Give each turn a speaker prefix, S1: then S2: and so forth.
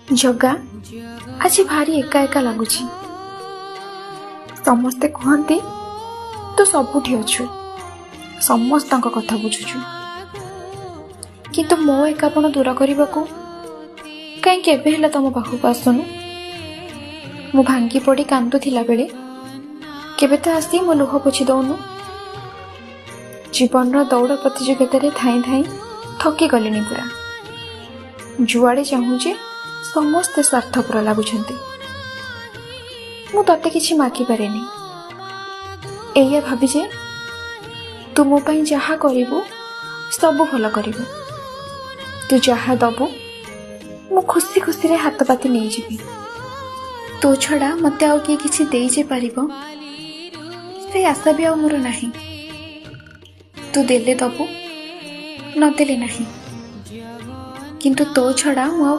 S1: ଜଗା, ଆଜି ଭାରି ଏକା ଏକା ଲାଗୁଛି। ସମସ୍ତେ କୁହନ୍ତି ତୁ ସବୁଠି ଅଛୁ, ସମସ୍ତଙ୍କ କଥା ବୁଝୁଛୁ, କିନ୍ତୁ ମୋ ଏକାପଣ ଦୂର କରିବାକୁ କାହିଁ କେବେ ହେଲା ତମ ପାଖକୁ ଆସୁନୁ? ମୁଁ ଭାଙ୍ଗି ପଡ଼ି କାନ୍ଦୁଥିଲା ବେଳେ କେବେ ତ ଆସି ମୋ ଲୁହ ପୋଛି ଦଉନୁ। ଜୀବନର ଦୌଡ଼ ପ୍ରତିଯୋଗିତାରେ ଧାଇଁ ଧାଇଁ ଥକି ଗଲିଣି ପୁରା। ଯୁଆଡ଼େ ଚାହୁଁଛି ସମସ୍ତେ ସ୍ୱାର୍ଥପର ଲାଗୁଛନ୍ତି। ମୁଁ ତତେ କିଛି ମାଗିପାରେନି, ଏଇଆ ଭାବି ଯେ ତୁ ମୋ ପାଇଁ ଯାହା କରିବୁ ସବୁ ଭଲ କରିବୁ। ତୁ ଯାହା ଦବୁ ମୁଁ ଖୁସି ଖୁସିରେ ହାତ ପାତି ନେଇଯିବି। ତୋ ଛଡ଼ା ମୋତେ ଆଉ କିଏ କିଛି ଦେଇ ଯେ ପାରିବ ସେ ଆଶା ବି ଆଉ ମୋର ନାହିଁ। ତୁ ଦେଲେ ଦବୁ, ନଦେଲେ ନାହିଁ, କିନ୍ତୁ ତୋ ଛଡ଼ା ମୁଁ ଆଉ